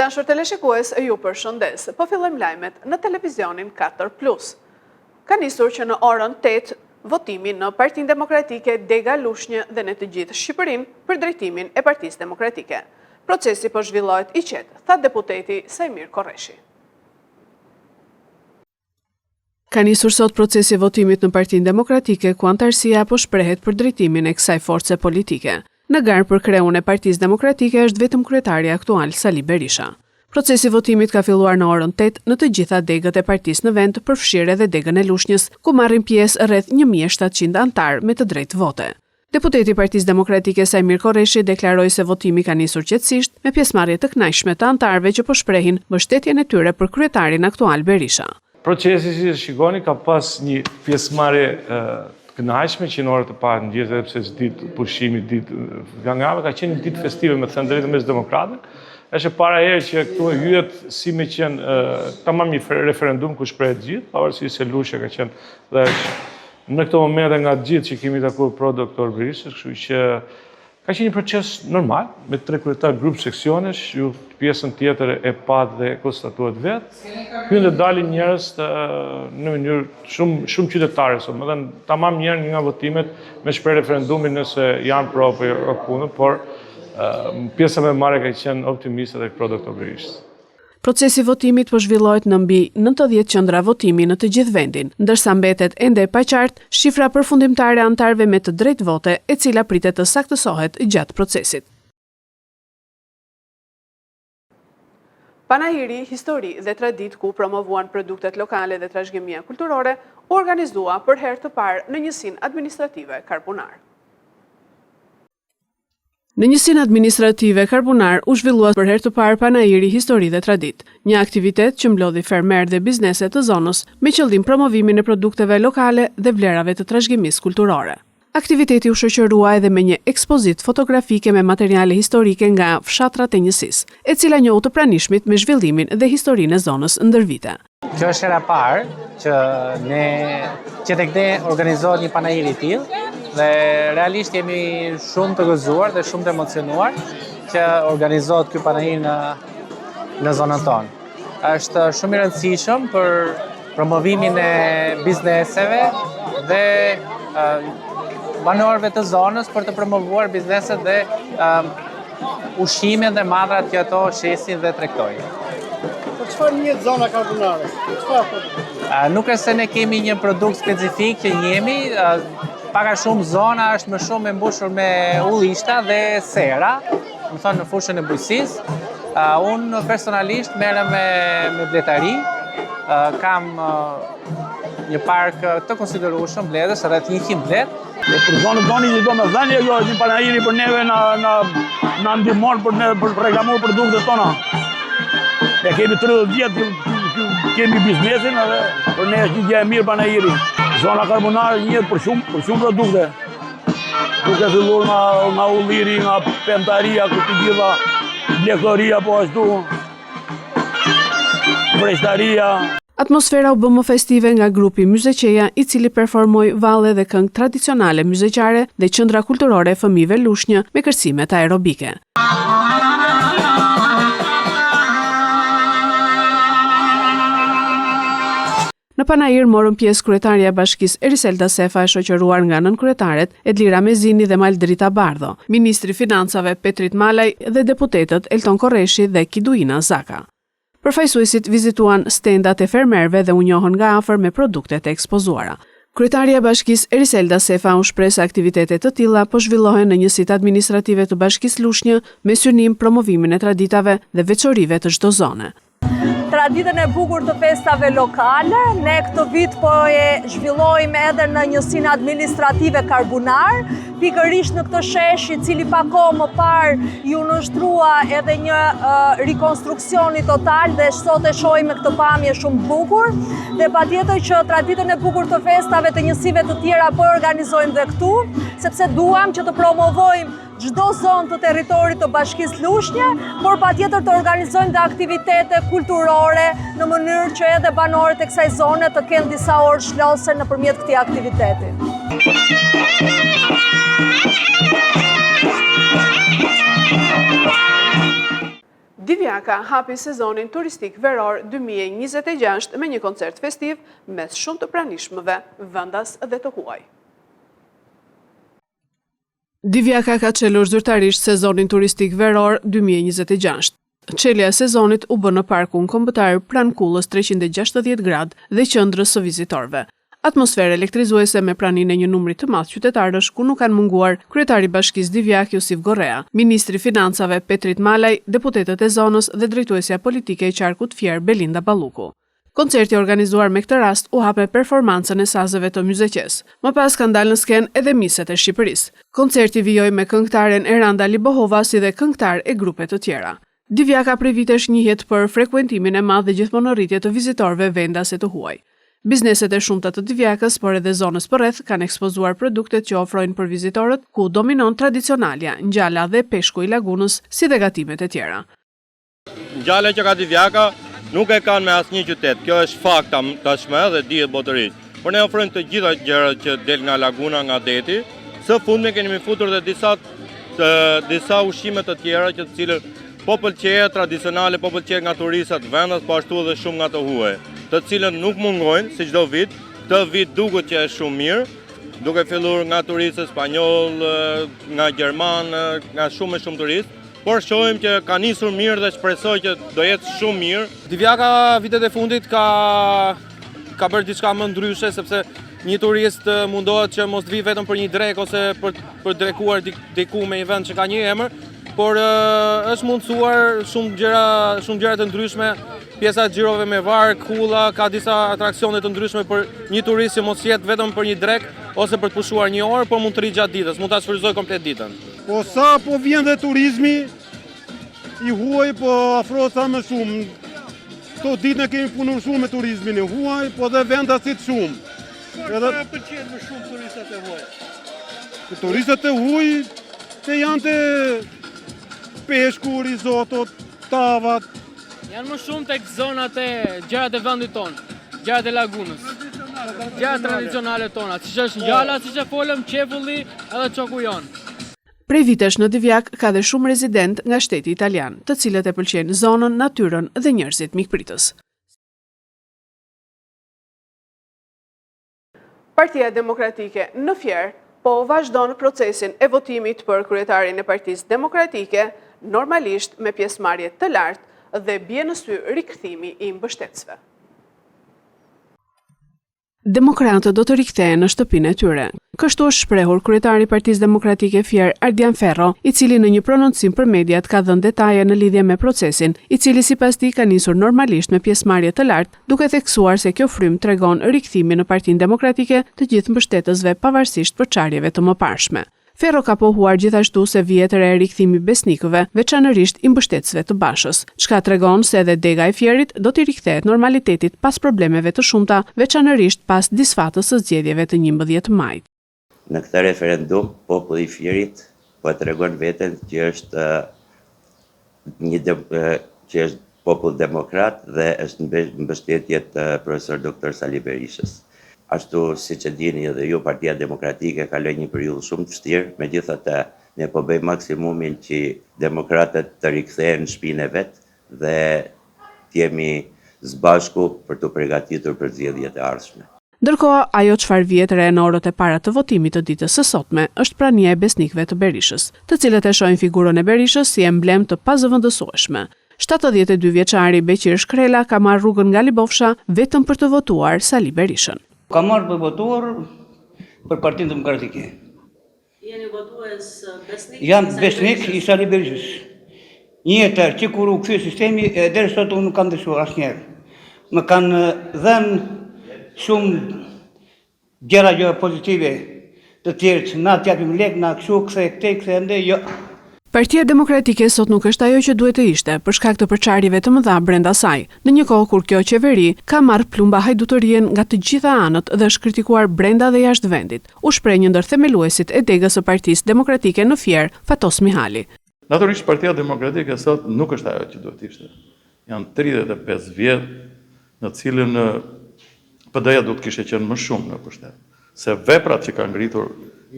dashur teleshikues, ju përshëndes. Po fillojmë lajmet në televizionin 4 Plus. Ka nisur që në orën 8 votimi në Partinë Demokratike Dega Lushnjë dhe në të gjithë Shqipërinë për drejtimin e Partisë Demokratike. Procesi po zhvillohet i qetë, tha deputeti Saimir Korreshi. Ka nisur sot procesi i votimit në Partinë Demokratike, ku anëtarësia po shprehet për drejtimin e kësaj force politike. Në garë për kreun e Partisë Demokratike është vetëm kryetari aktual Sali Berisha. Procesi i votimit ka filluar në orën 8 në të gjitha degët e partisë në vend, përfshirë edhe degën e Lushnjës, ku marrin pjesë rreth 1700 anëtarë me të drejtë vote. Deputeti i Partisë Demokratike Saimir Korreshi deklaroi se votimi ka nisur qetësisht, me pjesëmarrje të kënaqshme të anëtarëve që po shprehin mbështetjen e tyre për kryetarin aktual Berisha. Procesi siç e shikoni ka pas një pjesëmarrje të kënaqshme që në orët e para të mëngjesit edhe pse është ditë pushimi, ditë nga ka qenë një ditë festive me thënë drejtën mes demokratëve. Është e para herë që këtu hyhet si me qenë tamam një referendum ku shprehet gjithë, pavarësisht se Lushnja ka qenë dhe është Në këto momente nga të gjithë që kemi takuar pro doktor Berishës, kështu që ka qenë një proces normal, me tre kryetarë grup seksionesh, ju pjesën tjetër e patë dhe e konstatuat vetë, hynë dhe dalin njerëz të, në mënyrë shumë, shumë qytetare, sot, më dhe tamam njëherë një nga votimet me shpreh referendumin nëse janë pro apo jo kundër, por pjesa më e madhe ka qenë optimiste dhe pro doktor Berishës. Procesi i votimit po zhvillohet në mbi 90 qendra votimi në të gjithë vendin, ndërsa mbetet ende e paqartë shifra përfundimtare e anëtarëve me të drejtë vote, e cila pritet të saktësohet gjatë procesit. Panairi, histori dhe traditë ku u promovuan produktet lokale dhe trashëgimia kulturore, u organizua për herë të parë në njësinë administrative Karabunar. Në njësinë administrative Karabunar u zhvillua për herë të parë panairi Histori dhe Traditë, një aktivitet që mblodhi fermerë dhe biznese të zonës me qëllim promovimin e produkteve lokale dhe vlerave të trashëgimisë kulturore. Aktiviteti u shoqërua edhe me një ekspozitë fotografike me materiale historike nga fshatrat e njësisë, e cila njohu të pranishmit me zhvillimin dhe historinë e zonës ndër vite. Kjo është hera e parë që ne që tek ne organizohet një panair i tillë dhe realisht jemi shumë të gëzuar dhe shumë të emocionuar që organizohet ky panair në në zonën tonë. Është shumë i rëndësishëm për promovimin e bizneseve dhe banorëve të zonës për të promovuar bizneset dhe ushqimin dhe mallrat që ato shesin dhe tregtojnë. Për çfarë njihet zona e Karabunarit? Çfarë produkti? Nuk është se ne kemi një produkt specifik që njihemi, pak a shumë zona është më shumë e mbushur me ullishta dhe sera, domethënë në fushën e bujqësisë. Unë personalisht merrem me, me bletari, kam një park të konsiderueshëm bletësh, rreth 100 bletë, Dhe për zonën tonë që do me dhënë, jo, një panairi për neve na, na, na ndihmon për ne për reklamuar produktet tona. Ne kemi 30 vjet që, që, që kemi biznesin edhe për ne është një gjë e mirë panairi. Zona Karabunar njihet për shumë, për shumë produkte. Duke filluar nga, nga ulliri, nga pemëtaria, ku të gjitha, blegtoria po ashtu. Vreshtaria. Atmosfera u bë më festive nga grupi Myzeqeja, i cili performoi valle dhe këngë tradicionale myzeqare dhe Qendra Kulturore e Fëmijëve Lushnjë me kërcimet aerobike. Në panair morën pjesë kryetarja e Bashkisë Eriselda Sefa e shoqëruar nga nënkryetaret Edlira Mezini dhe Maldrita Bardho, ministri i Financave Petrit Malaj dhe deputetët Elton Korreshi dhe Kiduina Zaka. Përfaqësuesit vizituan stendat e fermerëve dhe u njohën nga afër me produktet e ekspozuara. Kryetarja e Bashkisë Eriselda Sefa u shpreh se aktivitete të tilla po zhvillohen në njësitë administrative të Bashkisë Lushnjë me synim promovimin e traditave dhe veçorive të çdo zone. Traditën e bukur të festave lokale, ne këtë vit po e zhvillojmë edhe në njësinë administrative Karabunar, pikërisht në këtë shesh i cili pak kohë më parë iu nënshtrua edhe një rikonstruksioni total dhe sot e shohim me këtë pamje shumë të bukur dhe patjetër që traditën e bukur të festave të njësive të tjera po e organizojmë dhe këtu, sepse duam që të promovojmë çdo zonë të territorit të Bashkisë Lushnje, por patjetër të organizojmë dhe aktivitete kulturore në mënyrë që edhe banorët e kësaj zone të kenë disa orë shlodhëse nëpërmjet këtij aktiviteti. Divjaka hapi sezonin turistik veror 2026 me një koncert festiv mes shumë të pranishmëve, vendas dhe të huaj. Divjaka ka çelur zyrtarisht sezonin turistik veror 2026. Çelja e sezonit u bë në Parkun Kombëtar pranë kullës 360 gradë dhe qendrës së vizitorëve. Atmosferë elektrizuese me praninë e një numri të madh qytetarësh ku nuk kanë munguar kryetari i Bashkisë Divjakë Josif Gorrea, ministri i Financave Petrit Malaj, deputetët e zonës dhe drejtuesja politike e qarkut Fier Belinda Balluku. Koncerti i organizuar me këtë rast u hap me performancën e sazeve të Myzeqesë. Më pas kanë dalë në skenë edhe miset e Shqipërisë. Koncerti vijoi me këngëtaren Eranda Libohova si dhe këngëtarë e grupe të tjera. Divjaka prej vitesh njihet për frekuentimin e madh dhe gjithmonë në rritje të vizitorëve vendas e të huaj. Bizneset e shumta të Divjakës, por edhe zonës përreth kanë ekspozuar produktet që ofrojnë për vizitorët, ku dominon tradicionalja, ngjala dhe peshku i lagunës, si dhe gatimet e tjera. Ngjala që ka Divjaka nuk e kanë me asnjë qytet. Kjo është fakt tashmë dhe dihet botërisht. Por ne ofrojmë të gjitha gjërat që del nga laguna, nga deti. Së fundmi kemi futur dhe disa të, disa ushqime të tjera që të cilët po pëlqehet tradicionale, po pëlqehet nga turistat vendas, po ashtu edhe shumë nga të huaj, të cilët nuk mungojnë si çdo vit. Këtë vit duket që është shumë mirë, duke filluar nga turistët spanjollë, nga gjermanë, nga shumë e shumë turistë. Por shohim që ka nisur mirë dhe shpresoj që do jetë shumë mirë. Divjaka vitet e fundit ka ka bërë diçka më ndryshe sepse një turist mundohet që mos të vijë vetëm për një drekë ose për për drekuar diku me një vend që ka një emër, por është mundësuar shumë gjëra, shumë gjëra të ndryshme, pjesa e xhirove me varkë, kulla, ka disa atraksione të ndryshme për një turist që mos jetë vetëm për një drekë ose për të pushuar një orë, por mund të rrijë gjatë ditës, mund ta shfrytëzojë komplet ditën. Po sa po vjen dhe turizmi i huaj po afrohet sa më shumë. Këto ditë ne kemi punuar shumë me turizmin e huaj, po dhe vendasit shumë. Edhe pëlqejnë më shumë turistat e huaj. Turistat e huaj të janë te peshku, rizotot, tavat, Janë më shumë tek zonat e gjërat e vendit tonë, gjërat e lagunës. Gjërat tradicionale tona, siç është ngjala, siç e folëm, qepulli edhe çoku jonë. Prej vitesh në Divjakë ka dhe shumë rezidentë nga shteti italian, të cilët e pëlqejnë zonën, natyrën dhe njerëzit mikpritës. Partia Demokratike në Fier po vazhdon procesin e votimit për kryetarin e Partisë Demokratike, normalisht me pjesëmarrje të lartë dhe bie në sy rikthimi i mbështetësve. Demokratët do të rikthehen në shtëpinë e tyre. Kështu është shprehur kryetari i Partisë Demokratike Fier, Ardian Ferro, i cili në një prononcim për mediat ka dhënë detaje në lidhje me procesin, i cili sipas tij ka nisur normalisht me pjesëmarrje të lartë, duke theksuar se kjo frymë tregon rikthimin në Partinë Demokratike të gjithë mbështetësve pavarësisht përçarjeve të mëparshme. Ferro ka pohuar gjithashtu se vihet re rikthimi i besnikëve, veçanërisht i mbështetësve të Bashës, çka tregon se edhe dega e Fierit do t'i rikthehet normalitetit pas problemeve të shumta, veçanërisht pas disfatës së zgjedhjeve të 11 majit. Në këtë referendum populli i Fierit po e tregon veten që është një që është popull demokrat dhe është në mbështetje të profesor doktor Sali Berishës. Ashtu siç e dini edhe ju, Partia Demokratike kaloi një periudhë shumë të vështirë, megjithatë ne po bëjmë maksimumin që demokratët të rikthehen në shtëpinë e vet dhe të jemi së bashku për t'u pregatitur për zgjedhjet e ardhshme. Ndërkohë, ajo çfarë vihet re në orët e para të votimit të ditës së sotme është prania e besnikëve të Berishës, të cilët e shohin figurën e Berishës si emblemë të pazëvendësueshme. 72 vjeçari Beqir Shkrela ka marrë rrugën nga Libofsha vetëm për të votuar Sali Berishën. Kam ardhur për votuar për Partinë Demokratike. Jeni votues besnik Jam besnik i Sali Berishës. Një jetë që kur u kthye sistemi e deri sot unë nuk kam ndryshuar asnjëherë. Më kanë dhënë shumë gjëra gjëra pozitive të tjerët, na t'japim lek, na kështu, kthe këtej, kthe andej, jo. Partia Demokratike sot nuk është ajo që duhet të ishte, për shkak të përçarjeve të mëdha brenda saj, në një kohë kur kjo qeveri ka marrë plumba hajdutërie nga të gjitha anët dhe është kritikuar brenda dhe jashtë vendit, u shpreh një ndër themeluesit e degës së Partisë Demokratike në Fier, Fatos Mihali. Natyrisht Partia Demokratike sot nuk është ajo që duhet të ishte. Janë 35 vjet në të cilën PD-ja duhet të kishte qenë më shumë në pushtet. Se veprat që ka ngritur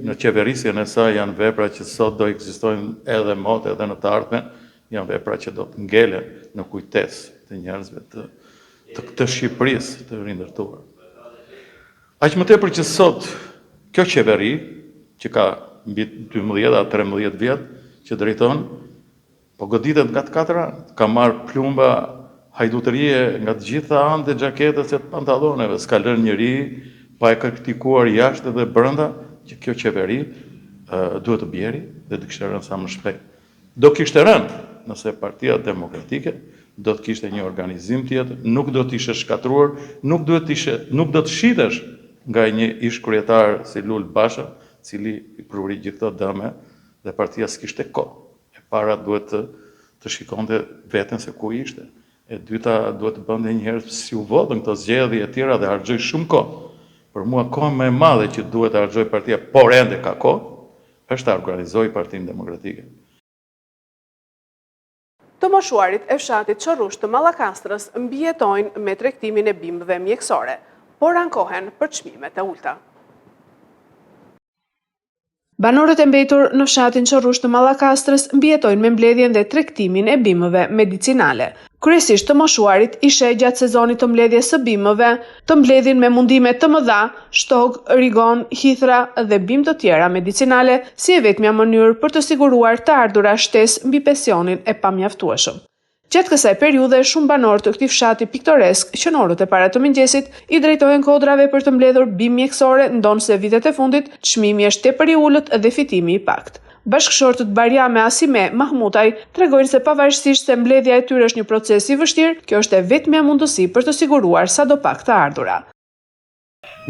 në qeverisjen e saj janë vepra që sot do ekzistojnë edhe mot edhe në të ardhmen. Janë vepra që do të ngelen në kujtesë të njerëzve të të, të Shqipërisë të rindërtuar. Aq më tepër që sot kjo qeveri që ka mbi 12 a 13 vjet që drejton Po goditet nga të katër anët. Ka marrë plumba hajdutërie nga të gjitha anët e xhaketës e të pantalloneve. S'ka lënë njeri pa e kritikuar jashtë dhe brenda që kjo qeveri duhet të bjeri dhe të kishte rënë sa më shpejt. Do kishte rënë nëse Partia Demokratike do të kishte një organizim tjetër, nuk do të ishte shkatërruar, nuk duhet të ishte, nuk do të shitesh nga një ish kryetar si Lul Basha, cili i pruri gjithë këto dëme dhe partia s'kishte kohë. E para duhet të të shikonte veten se ku ishte. E dyta duhet të bënte një herë si u vodhën këto zgjedhje e tjera dhe harxhoi shumë kohë. Për mua koha më e madhe që duhet të harxhojë partia, por ende ka kohë, është ta organizojë Partinë Demokratike. Të moshuarit e fshatit Çorrush të Mallakastrës mbijetojnë me tregtimin e bimëve mjekësore, por ankohen për çmimet e ulëta. Banorët e mbetur në fshatin Çorrush të Mallakastrës mbijetojnë me mbledhjen dhe tregtimin e bimëve medicinale. Kryesisht të moshuarit i sheh gjatë sezonit të mbledhjes së bimëve, të mbledhin me mundime të mëdha, shtog, rigon, hithra dhe bimë të tjera medicinale si e vetmja mënyrë për të siguruar të ardhura shtesë mbi pensionin e pamjaftueshëm. Gjatë kësaj periudhe, shumë banorë të këtij fshati piktoresk që në orët e para të mëngjesit i drejtohen kodrave për të mbledhur bimë mjekësore, ndonëse vitet e fundit çmimi është tepër i ulët dhe fitimi i paktë. Bashkëshortët Barjam e Asime Mahmutaj tregojnë se pavarësisht se mbledhja e tyre është një proces i vështirë, kjo është e vetmja mundësi për të siguruar sadopak të ardhura.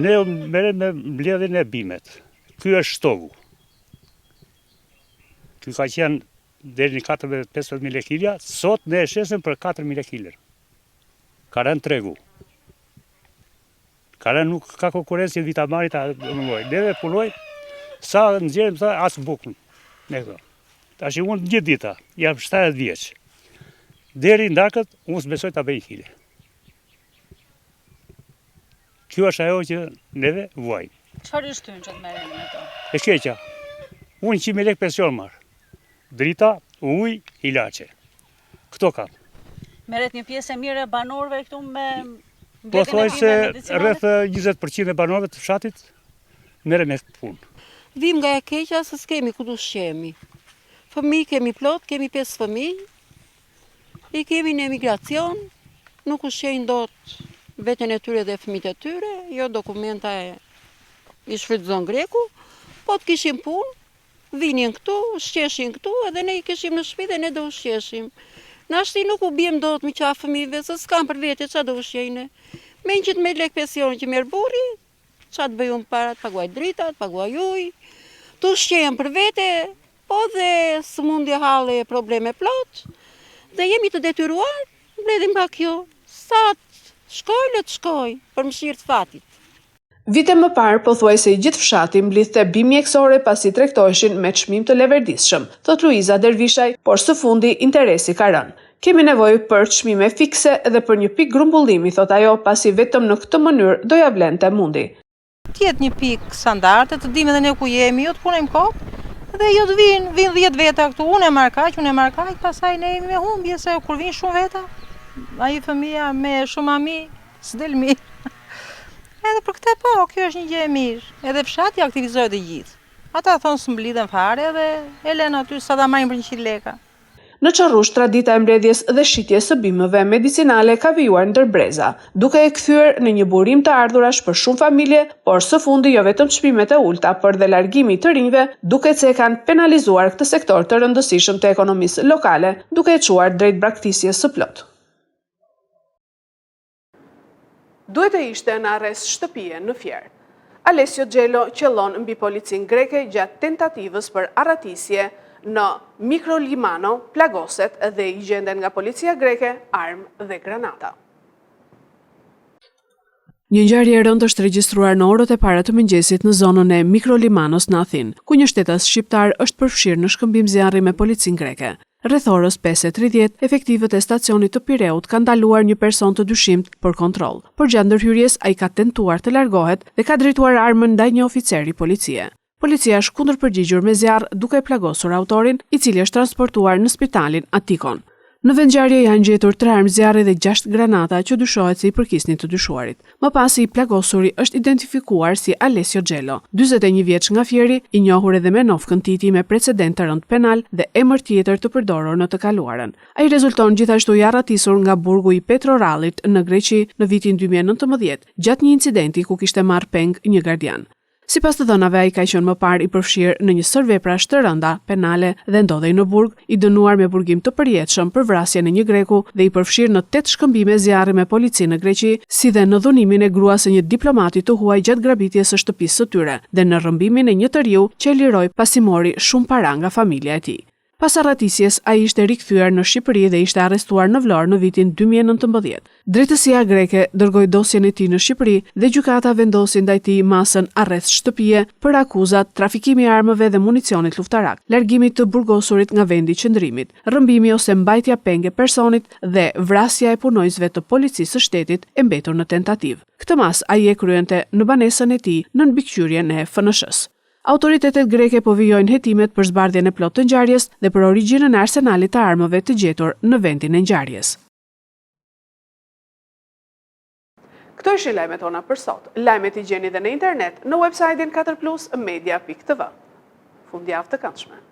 Ne merrem me mbledhjen e bimet. Ky është shtogu. Ky ka qenë deri në 14-15 lekë kilja, sot ne e shesim për 4.000 lekë kilën. Ka rënë tregu. Ka rënë nuk ka konkurrencë që vita marri ta mungoj. Neve punoj, sa nxjerrim sa as bukën. Ne këto. Tash unë gjithë dita, jam 70 vjeç. Deri në darkë, unë s'besoj ta bëj një kile. Kjo është ajo që neve vuajmë. Çfarë ju shtyn që të merreni me to? E keqja. Unë 100.000 lekë pension marr. Drita, ujë, ilaçe. Këto kam. Merret një pjesë e mirë e banorëve këtu me Pothuajse rreth 20% e banorëve të fshatit merren me këtë punë. Vijmë nga e keqja se s'kemi ku të ushqehemi. Fëmijë kemi plot, kemi 5 fëmijë, I kemi në emigracion, nuk ushqejnë dot veten e tyre dhe fëmijët e tyre, jo dokumenta e i shfrytëzon greku, po të kishim punë, vinin këtu, ushqeshin këtu, edhe ne i kishim në shtëpi dhe ne do ushqeshim. Nashti nuk u biem dot më qafë fëmijëve, se s'kanë për vete, ça do ushqejnë. Me 100.000 lekë pension që merr burri, Ça të bëj unë para, të paguaj drita, të paguaj ujë, të ushqehem për vete, po dhe sëmundje halle e probleme plot, dhe jemi të detyruar, mbledhim nga kjo, sa të shkojë, le të shkojë, për mëshirë të fatit. Vite më parë, pothuajse i gjithë fshati mblidhte bimë mjekësore pasi tregtoheshin me çmim të leverdisshëm, thotë Luiza Dervishaj, por së fundi interesi ka rënë. Kemi nevojë për çmime fikse dhe për një pikë grumbullimi, thotë ajo, pasi vetëm në këtë mënyrë do ia vlente mundi. Të jetë një pikë standarde, të dimë edhe ne ku jemi, jo të punojmë kot, dhe jo të vijnë, vijnë 10 veta këtu, unë e marr kaq, unë e marr kaq, pastaj ne jemi me humbje se kur vijnë shumë veta, ai fëmija me shumë mami s'del mirë. Edhe për këtë po, kjo është një gjë e mirë. Edhe fshati aktivizohet të gjithë. Ata thonë s'mblidhen fare dhe e lënë aty sa ta marrin për 100 leka. Në Çorrush tradita e mbledhjes dhe shitjes së bimëve medicinale ka vijuar ndër breza, duke e kthyer në një burim të ardhurash për shumë familje, por së fundi jo vetëm çmimet e ulëta, por dhe largimi i të rinjve duket se e kanë penalizuar këtë sektor të rëndësishëm të ekonomisë lokale, duke e çuar drejt braktisjes së plotë. Duhet të ishte në arrest shtëpie në Fier. Alesio Xhelo qëllon mbi policinë greke gjatë tentativës për arratisje në Mikrolimano, plagoset dhe i gjenden nga policia greke armë dhe granata. Një ngjarje e rëndë është regjistruar në orët e para të mëngjesit në zonën e Mikrolimanos në Athinë, ku një shtetas shqiptar është përfshirë në shkëmbim zjarri me policinë greke. Rreth orës 5:30, efektivët e stacionit të Pireut kanë ndaluar një person të dyshimtë për kontroll, por gjatë ndërhyrjes ai ka tentuar të largohet dhe ka drejtuar armën ndaj një oficeri policie. Policia është kundërpërgjigjur me zjarr duke e plagosur autorin, i cili është transportuar në spitalin Atikon. Në vendngjarje janë gjetur tre armë zjarri dhe gjashtë granata që dyshohet se i përkisnin të dyshuarit. Më pas i plagosuri është identifikuar si Alesio Xhelo, 41 vjeç nga Fieri, i njohur edhe me nofkën Titi me precedentë të rëndë penal dhe emër tjetër të përdorur në të kaluarën. Ai rezulton gjithashtu i arratisur nga burgu i Petro Rallit në Greqi në vitin 2019, gjatë një incidenti ku kishte marrë peng një gardian. Sipas të dhënave, ai ka qenë më parë i përfshirë në një sërë veprash të rënda penale dhe ndodhej në burg, i dënuar me burgim të përjetshëm për vrasjen e një greku dhe i përfshirë në tetë shkëmbime zjarri me policinë në Greqi, si dhe në dhunimin e gruas së një diplomati të huaj gjatë grabitjes së shtëpisë së tyre dhe në rrëmbimin e një të riu që e liroi pasi mori shumë para nga familja e tij. Pas arratisjes, ai ishte rikthyer në Shqipëri dhe ishte arrestuar në Vlorë në vitin 2019. Drejtësia greke dërgoi dosjen e tij në Shqipëri dhe gjykata vendosi ndaj tij masën arrest shtëpie për akuzat trafikimi i armëve dhe municionit luftarak, largimi i të burgosurit nga vendi i qëndrimit, rrëmbimi ose mbajtja peng e personit dhe vrasja e punonjësve të Policisë së Shtetit e mbetur në tentativë. Këtë masë ai e kryente në banesën e tij nën mbikëqyrjen e FNSH-së. Autoritetet greke po vijojnë hetimet për zbardhjen e plotë të ngjarjes dhe për origjinën e arsenalit të armëve të gjetur në vendin e ngjarjes. Këto ishin lajmet tona për sot. Lajmet i gjeni dhe në internet në website-in 4plusmedia.tv. Fundjavë të këndshme.